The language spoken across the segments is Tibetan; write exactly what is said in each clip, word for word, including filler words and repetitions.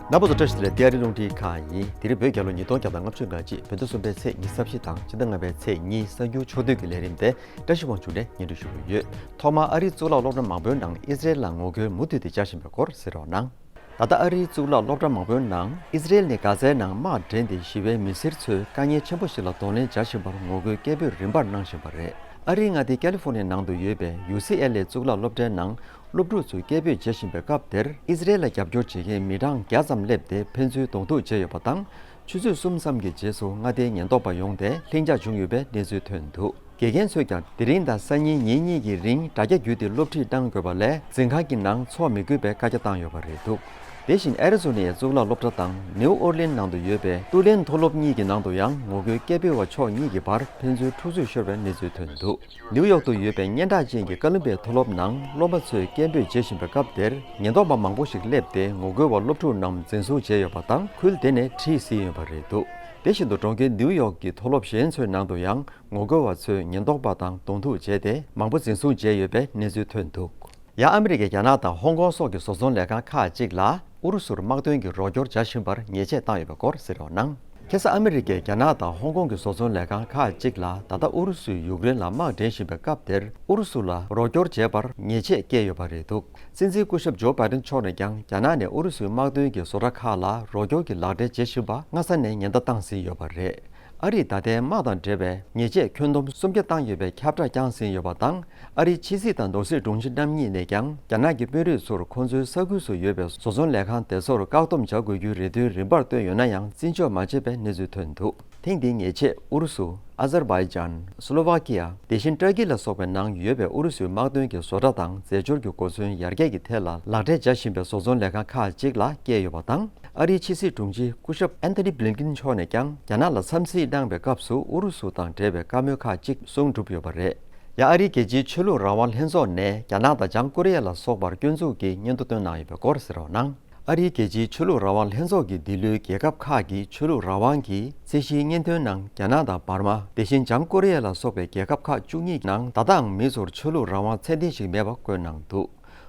རྣམ་པ་ཚོ་བཀྲ་ཤིས་བདེ་ལེགས། ཨ་རིའི་རླུང་འཕྲིན་ཁང་ཡིན། དེ་རིང་བོད་རྒྱལ་ལོ་ཉིས་སྟོང་བརྒྱ་དང་ལྔ་བཅུ་ང་གཅིག་བོད་ཟླ་གསུམ་པའི་ཚེས་ཉི་ཤུ་རྩ་བཞི་དང་ཕྱི་ཟླ་ལྔ་པའི་ཚེས་གཉིས་གསར་འགྱུར་ཕྱོགས་བསྡུས་ཀྱི་ལས་རིམ་དེ་བཀྲ་ཤིས་དབང་ཕྱུག་ནས་སྙན་སྒྲོན་ཞུ་གི་ཡོད། ཐོག་མར་ཨ་རིའི་གཙུག་ལག་སློབ་གྲྭ་མང་པོའི་ནང་ཨི་སི་རེལ་ལ་ངོ་རྒོལ་མུ་མཐུད་དེ་རྒྱག་བཞིན་པའི་སྐོར་གཟིགས་རོགས་གནང་། ད་ལྟ་ཨ་རིའི་གཙུག་ལག་སློབ་གྲྭ་མང་པོའི་ནང་ཨི་སི་རེལ་ནས་གྷ་ཛའི་ནང་དམག་འདྲེན་ཏེ་ཞི་བའི་མི་སེར་ཚོས་དཀའ་ངལ་ཆེན་པོ་ཞིག་ལ་གདོང་ལེན་བྱ་བཞིན་པར་ངོ་རྒོལ་སྐད་འབོད་རིམ་པར་གནང་བཞིན་པ་རེད། ཨ་རིའི་མངའ་སྡེ་ཀ་ལི་ཧྥོ་ནི་ཡའི་ནང་དུ་ཡོད་པའི་ཡུ་སི་ཨེལ་ཨེ་གཙུག་ལག་སློབ་གྲྭའི་ནང་སློབ་ཕྲུག་ཚོས་སྐད་འབོད་བྱེད་བཞིན་པའི་སྐབས་དེར་ཨི་སི་རེལ་ལ་རྒྱབ་སྐྱོར་བྱེད་མཁན་མི་གྲངས་བརྒྱ་ཙམ་སླེབས་ཏེ་ཕན་ཚུན་གདོང་ཐུག་བྱས་ཡོད་པ་དང་། ཆུ་ཚོད་གསུམ་ཙམ་གྱི་རྗེས་སུ་མངའ་སྡེའི་ཉེན་རྟོག་པ་ཡོང་སྟེ་ལྷིང་འཇགས་བྱུང་ཡོད་པའི་གནས་ཚུལ་ཐོན་འདུག་དགེ་རྒན་ཚོས་ཀྱང་དེ་རིང་དང་སང་ཉིན་ཉིན་གཉིས་ཀྱི་རིང་དྲ་རྒྱ་བརྒྱུད་དེ་སློབ་ཁྲིད་གནང་དགོས་པ་ལས་འཛིན་ཁང་གི་ནང་འཚོགས་མི་དགོས་པའི་བཀའ་རྒྱ་བཏང་ཡོད་པ་རེད་འདུག་དེ་བཞིན་ཨེ་རི་ཛོ་ནའི་གཙུག་ལག་སློབ་གྲྭ་དང་ནིའུ་ཨོར་ལིན་ནང་དུ་ཡོད་པའི་ཏུ་ལན་མཐོ་སློབ་གཉིས་ཀྱི་ནང་དུ་ཡང་ངོ་རྒོལ་སྐད་འབོད་པ་ཕྱོགས་གཉིས་ཀྱི་བར་ཕན་ཚུན་འཁྲུག་རྩོད་ཤོར་བའི་གནས་ཚུལ་ཐོན་འདུག་ནིའུ་ཡོག་ཏུ་ཡོད་པའི་སྙན་གྲགས་ཅན་གྱི་ཀ་ལུམ་བྷི་ཡའི་མཐོ་སློབ་ནང་སློབ་མ་ཚོས་སྐད་འབོད་བྱེད་བཞིན་པའི་སྐབས་དེར་ཉེན་རྟོག་པ་མང་པོ་ཞིག་སླེབས་ཏེ་ངོ་རྒོལ་བ་སློབ་ཕྲུག་རྣམས་འཛིན་བཟུང་བྱས་ཡོད་པ་དང་ཁུལ་དེ་ནས་ཁྲིད་ཟིན་ཡོད་པ་རེད་འདུག་དེ་བཞིན་དུ་གྲོང་ཁྱེར་ནིའུ་ཡོག་གི་མཐོ་སློབ་གཞན་ཚོའི་ནང་དུ་ཡང་ངོ་རྒོལ་བ་ཚོས་ཉེན་རྟོག་པ་དང་གདོང་ཐུག་བྱས་ཏེ་མང་པོ་འཛིན་བཟུང་བྱས་ཡོད་པའི་གནས་ཚུལ་ཐོན་འདུག་ཡང་ཨ་མི་རི་ཀས་རྒྱ་ནག་དང་ཧོང་ཀོང་སོགས་ཀྱི་བཟོ་ཚོང་ལས་ཁང་ཁག་ཅིག་ལ་ཨུ་རུ་སུར་དམག་དོན་གྱི་རོགས་སྐྱོར་བྱ་བཞིན་པར་ཉེས་ཆད་བཏང་ཡོད་པའི་སྐོར་གཟིགས་རོགས་གནང་། ཁ་སང་ཨ་མི་རི་ཀས་རྒྱ་ནག་དང་ཧོང་ཀོང་གི་བཟོ་ཚོང་ལས་ཁང་ཁག་ཅིག་ལ་ད་ལྟ་ཨུ་རུ་སུས་ཡུཀ་རེན་ལ་དམག་འདྲེན་བཞིན་པའི་སྐབས་དེར་ཨུ་རུ་སུ་ལ་རོགས་སྐྱོར་བྱས་པར་ཉེས་ཆད་བཀལ་ཡོད་པ་རེད་འདུག་སྲིད་འཛིན་སྐུ་ཞབས་ཇོ་བྷའི་ཏིན་མཆོག་ནས་ཀྱང་རྒྱ་ནག་ནས་ཨུ་རུ་སུའི་དམག་དོན་གྱི་བཟོ་གྲྭ་ཁག་ལ་རོགས་སྐྱོར་གྱི་ལག་འབྲེལ་བྱེད་བཞིན་པ་སྔ་ས་ནས་ཉེན་བརྡ་བཏང་ཟིན་ཡོད་པ་རེད། ཨ་རིས་ད་ལྟའི་དམག་དང་འབྲེལ་བའི་ཉེས་ཆད་ཁྱོན་བསྡོམས་སུམ་བརྒྱ་བཏང་ཡོད་པའི་ཁྱབ་བསྒྲགས་བསྐྱངས་ཟིན་ཡོད་པ་དང་། ཨ་རིའི་ཕྱི་སྲིད་དང་ནོར་སྲིད་དྲུང་ཆེ་རྣམ་གཉིས་ནས་ཀྱང་རྒྱ་ནག་གི་དཔོན་རིགས་ཚོར་ཁོང་ཚོའི་ས་ཁུལ་སུ་ཡོད་པའི་བཟོ་ཚོང་ལས་ཁང་དེ་ཚོར་བཀག་སྡོམ་བྱ་དགོས་རྒྱུའི་རེ་འདུན་རིམ་པར་བཏོན་ཡོད་ན་ཡང་བརྩི་འཇོག་མ་བྱས་པའི་གནས་ཚུལ་ཐོན་འདུག་ཐེངས་འདིའི་ཉེས་ཆད་ཨུ་རུ་སུ། ཨ་ཛར་བྷའི་ཇན། སུ་ལོ་ཝ་ཀི་ཡ། དེ་བཞིན་ཏར་ཀི་ལ་སོགས་པའི་ནང་ཡོད་པའི་ཨུ་རུ་སུའི་དམག་དོན་གྱི་བཟོ་གྲྭ་དང་རྫས་སྦྱོར་གྱི་གོ་མཚོན་ཡར་རྒྱས་ཀྱི་ཐད་ལ་ལག་འབྲེལ་བྱ་བཞིན་པའི་བཟོ་ཚོང་ལས་ཁང་ཁག་ཅིག་ལ་བཀལ་ཡོད་པ་དང་། ཨ་རིའི་ཕྱི་སྲིད་དྲུང་ཆེ་སྐུ་ཞབས་ཨན་ཐོ་ནི་བྷི་ལིན་ཀིན་མཆོག་ནས་ཀྱང་རྒྱ་ནག་ལ་འཚམས་གཟིགས་གནང་བའི་སྐབས་སུ་ཨུ་རུ་སུ་དང་འབྲེལ་བའི་བཀའ་མོལ་ཁག་ཅིག་གསུངས་གྲུབ་ཡོད་པ་རེད། ཡང་ཨ་རིའི་རྒྱལ་སྤྱིའི་ཆོས་ལུགས་རང་དབང་ལྷན་ཚོགས་ནས་རྒྱ་ནག་དང་བྱང་ཀོ་རི་ཡ་ལ་སོགས་པར་སྐྱོན་འཛུགས་ཀྱི་སྙན་ཐོ་བཏོན་གནང་ཡོད་པའི་སྐོར་གཟིགས་རོགས་གནང་། ཨ་རིའི་རྒྱལ་སྤྱིའི་ཆོས་ལུགས་རང་དབང་ལྷན་ཚོགས་ཀྱིས་འདི་ལོའི་རྒྱལ་ཁབ་ཁག་གི་ཆོས་ལུགས་རང་དབང་གི་ཚད་གཞིའི་སྙན་ཐོའི་ནང་རྒྱ་ནག་དང་འབར་མ། དེ་བཞིན་བྱང་ཀོ་རི་ཡ་ལ་སོགས་པའི་རྒྱལ་ཁབ་ཁག་བཅུ་གཉིས་ནང་ད་ལྟའང་མི་ཚོར་ཆོས་ལུགས་རང་དབང་ཚད་ལྡན་ཞིག་མེད་པ་བཀོད་གནང་འདུག་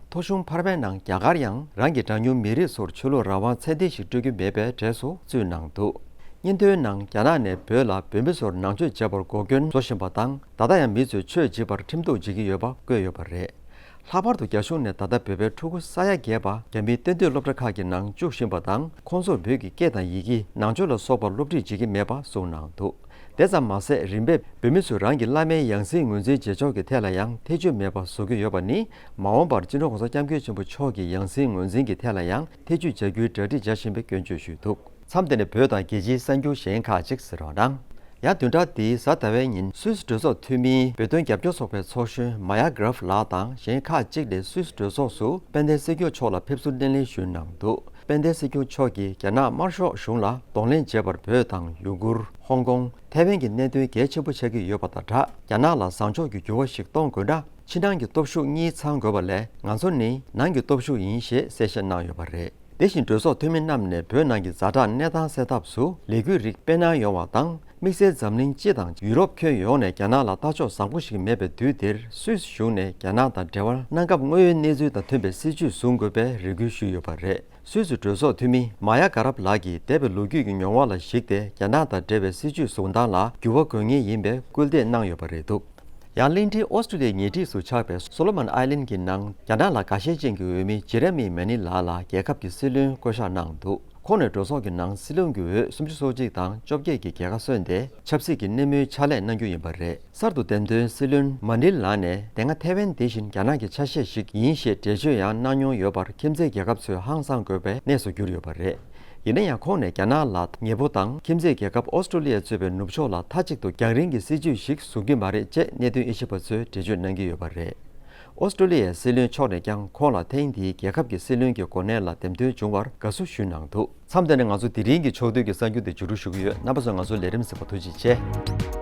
ཐོ་གཞུང་འཕར་མའི་ནང་རྒྱ་གར་ཡང་རང་གི་གྲངས་ཉུང་མི་རིགས་ཚོར་ཆོས་ལུགས་རང་དབང་ཚད་ལྡན་ཞིག་སྤྲོད་རྒྱུ་མེད་པའི་གྲས་སུ་བཙུད་གནང་འདུག་སྙན་ཐོའི་ནང་རྒྱ་ནག་ནས་བོད་ལ་བོད་མི་ཚོར་ནང་ཆོས་བྱེད་པར་འགོག་སྐྱོན་བཟོ་བཞིན་པ་དང་། ད་ལྟ་ཡང་མི་ཚོས་ཆོས་བྱེད་པར་ཁྲིམས་གཏུག་བྱེད་ཀྱི་ཡོད་པ་བཀོད་ཡོད་པ་རེད། ལྷག་པར་དུ་རྒྱ་གཞུང་ནས་ད་ལྟ་བོད་པའི་ཕྲུ་གུ་ས་ཡ་བརྒལ་བ་རྒྱ་མིའི་གཏན་སྡོད་སློབ་གྲྭ་ཁག་གི་ནང་བཅུག་བཞིན་པ་དང་། ཁོང་ཚོར་བོད་ཀྱི་སྐད་དང་ཡི་གེ། ནང་ཆོས་ལ་སོགས་པ་སློབ་ཁྲིད་བྱེད་ཀྱི་མེད་པ་གསུངས་གནང་འདུག་དེ་ཙམ་མ་ཟད། རིམ་པས་བོད་མི་ཚོས་རང་གི་བླ་མའི་ཡང་སྲིད་ངོས་འཛིན་བྱེད་ཕྱོགས་ཀྱི་ཐད་ལ་ཡང་ཐེ་བྱུས་མེད་པ་བཟོ་གི་ཡོད་པ་ནི། མ་འོངས་པར་སྤྱི་ནོར་༸གོང་ས་༸སྐྱབས་མགོན་ཆེན་པོ་མཆོག་གི་ཡང་སྲིད་ངོས་འཛིན་གྱི་ཐད་ལ་ཡང་ཐེ་བྱུས་བྱ་རྒྱུའི་གྲ་སྒྲིག་བྱ་བཞིན་པའི་སྐྱོན་བརྗོད་ཞུས་འདུག་མཚམས་འདི་ནས་བོད་དང་རྒྱལ་སྤྱིའི་གསར་འགྱུར་གཞན་ཁག་ཅིག་གཟིགས་རོགས་གནང་། ཡང་བདུན་ཕྲག་འདིའི་གཟའ་ཟླ་བའི་ཉིན་སུད་སི་གྲོས་ཚོགས་འཐུས་མིའི་བོད་དོན་རྒྱབ་སྐྱོར་ཚོགས་པའི་ཚོགས་གཞོན་མ་ཡ་གྷ་རབ་ལགས་དང་གཞན་ཁག་ཅིག་ནས་སུད་སི་གྲོས་ཚོགས་སུ་དཔལ་ལྡན་སྲིད་སྐྱོང་མཆོག་ལ་ཕེབས་བསུ་སྣེ་ལེན་ཞུས་གནང་འདུག་དཔལ་ལྡན་སྲིད་སྐྱོང་མཆོག་གིས་རྒྱ་ནག་དམར་ཤོག་གཞུང་ལ་གདོང་ལེན་བྱས་པར་བོད་དང་ཡུ་གུར། ཧོང་ཀོང་། ཐའེ་ཝན་གྱི་གནད་དོན་གལ་ཆེན་པོ་ཆགས་ཀྱི་ཡོད་པ་དང་སྦྲགས། རྒྱ་ནག་ལ་བཟང་ཕྱོགས་ཀྱི་འགྱུར་བ་ཞིག་གཏོང་དགོས་ན། ཕྱི་ནང་གི་སྟོབས་ཤུགས་གཉིས་ཚང་དགོས་པ་ལས། ང་ཚོ་ནི་ནང་གི་སྟོབས་ཤུགས་ཡིན་ཞེས་གསལ་བཤད་གནང་ཡོད་པ་རེད། དེ་བཞིན་གྲོས་ཚོགས་འཐུས་མི་རྣམས་ནས་བོད་ནང་གི་ཛ་དྲག་གནས་སྟངས་སེལ་ཐབས་སུ་ལས་འགུལ་རིགས་སྤེལ་གནང་ཡོང་བ་དང་། དམིགས་བསལ་འཛམ་གླིང་སྤྱི་དང་ཡུ་རོབ་ཁྱོན་ཡོངས་ནས་རྒྱ་ནག་ལ་ལྟ་ཕྱོགས་བཟང་པོ་ཞིག་མེད་པའི་དུས་འདིར། སུད་སི་གཞུང་ནས་རྒྱ་ནག་དང་འབྲེལ་བར་གནང་སྐབས་དངོས་ཡོད་གནས་ཚུལ་དང་མཐུན་པའི་སྲིད་བྱུས་བཟུང་དགོས་པའི་རེ་སྐུལ་ཞུས་ཡོད་པ་རེད། སུད་སི་གྲོས་ཚོགས་འཐུས་མི་མ་ཡ་གྷ་རབ་ལགས་ཀྱིས་འདས་པའི་ལོ་རྒྱུས་ཀྱི་མྱོང་བ་ལ་གཞིགས་ཏེ། རྒྱ་ནག་དང་འབྲེལ་བའི་སྲིད་བྱུས་བཟུང་སྟངས་ལ་འགྱུར་བ་དགོས་ངེས་ཡིན་པའི་སྐུལ་འདེད་གནང་ཡོད་པ་རེད་འདུག་ཡང་གླིང་ཕྲན་ཨོ་སི་ཀྲི་ལི་ཡའི་ཉེ་འཁྲིས་སུ་ཆགས་པའི་སོ་ལོ་མོན་ཨའི་ལན་གྱི་ནང་རྒྱ་ནག་ལ་དགའ་ཞེན་ཅན་གྱི་འོས་མི་ཇི་རེ་མི་མེ་ནི་ལགས་ལ་རྒྱལ་ཁབ་ཀྱི་སྲིད་བློན་བསྐོ་གཞག་གནང་འདུག་ཁོང་ནས་གྲོས་ཚོགས་ཀྱི་ནང་སྲིད་བློན་གྱི་འོས་སུམ་ཅུ་སོ་གཅིག་དང་བཅོ་བརྒྱད་ཀྱི་རྒྱལ་ཁ་སོན་ཏེ། ཆབ་སྲིད་ཀྱི་གནས་མོལ་ཕྱག་ལས་གནང་རྒྱུ་ཡིན་པ་རེད། གསར་དུ་འདེམས་ཐོན་སྲིད་བློན་མ་ནི་ལགས་ནས་དེ་སྔ་ཐའེ་ཝན་དེ་བཞིན་རྒྱ་ནག་གི་ཆ་ཤས་ཤིག་ཡིན་ཞེས་འགྲེལ་བརྗོད་ཡང་གནང་མྱོང་ཡོད་པར། ཁྱིམ་མཚེས་རྒྱལ་ཁབ་ཚོས་ཧང་སང་དགོས་པའི་གནས་སུ་གྱུར་ཡོད་པ་རེད། ཡིན་ན་ཡང་། ཁོང་ནས་རྒྱ་ནག་ལ་ཉེ་པོ་དང་ཁྱིམ་མཚེས་རྒྱལ་ཁབ་ཨོ་སི་ཀྲོ་ལི་ཡ་གཙོས་པའི་ནུབ་ཕྱོགས་ལ་མཐའ་གཅིག་ཏུ་རྒྱང་རིང་གི་སྲིད་བྱུས་ཤིག་བཟུང་གི་མ་རེད་ཅེས་གནད་དོན་དབྱེ་ཞིབ་པ་ཚོས་འགྲེལ་བརྗོད་གནང་གི་ཡོད་པ་རེད། ཨོ་སི་ཀྲོ་ལི་ཡའི་སྲིད་བློན་མཆོག་ནས་ཀྱང་ཁོང་ལ་ཐེངས་འདིའི་རྒྱལ་ཁབ་ཀྱི་སྲིད་བློན་གྱི་གོ་གནས་ལ་འདེམས་ཐོན་བྱུང་བར་དགའ་བསུ་ཞུས་གནང་འདུག་མཚམས་འདི་ནས་ང་ཚོ་དེ་རིང་གི་ཕྱོགས་བསྡུས་ཀྱི་གསར་འགྱུར་དེ་མཇུག་སྒྲིལ་ཞུ་གི་ཡོད། རྣམ་པ་ཚོས་ང་ཚོའི་ལས་རིམ་གཟིགས་པར་ཐུགས་རྗེ་ཆེ།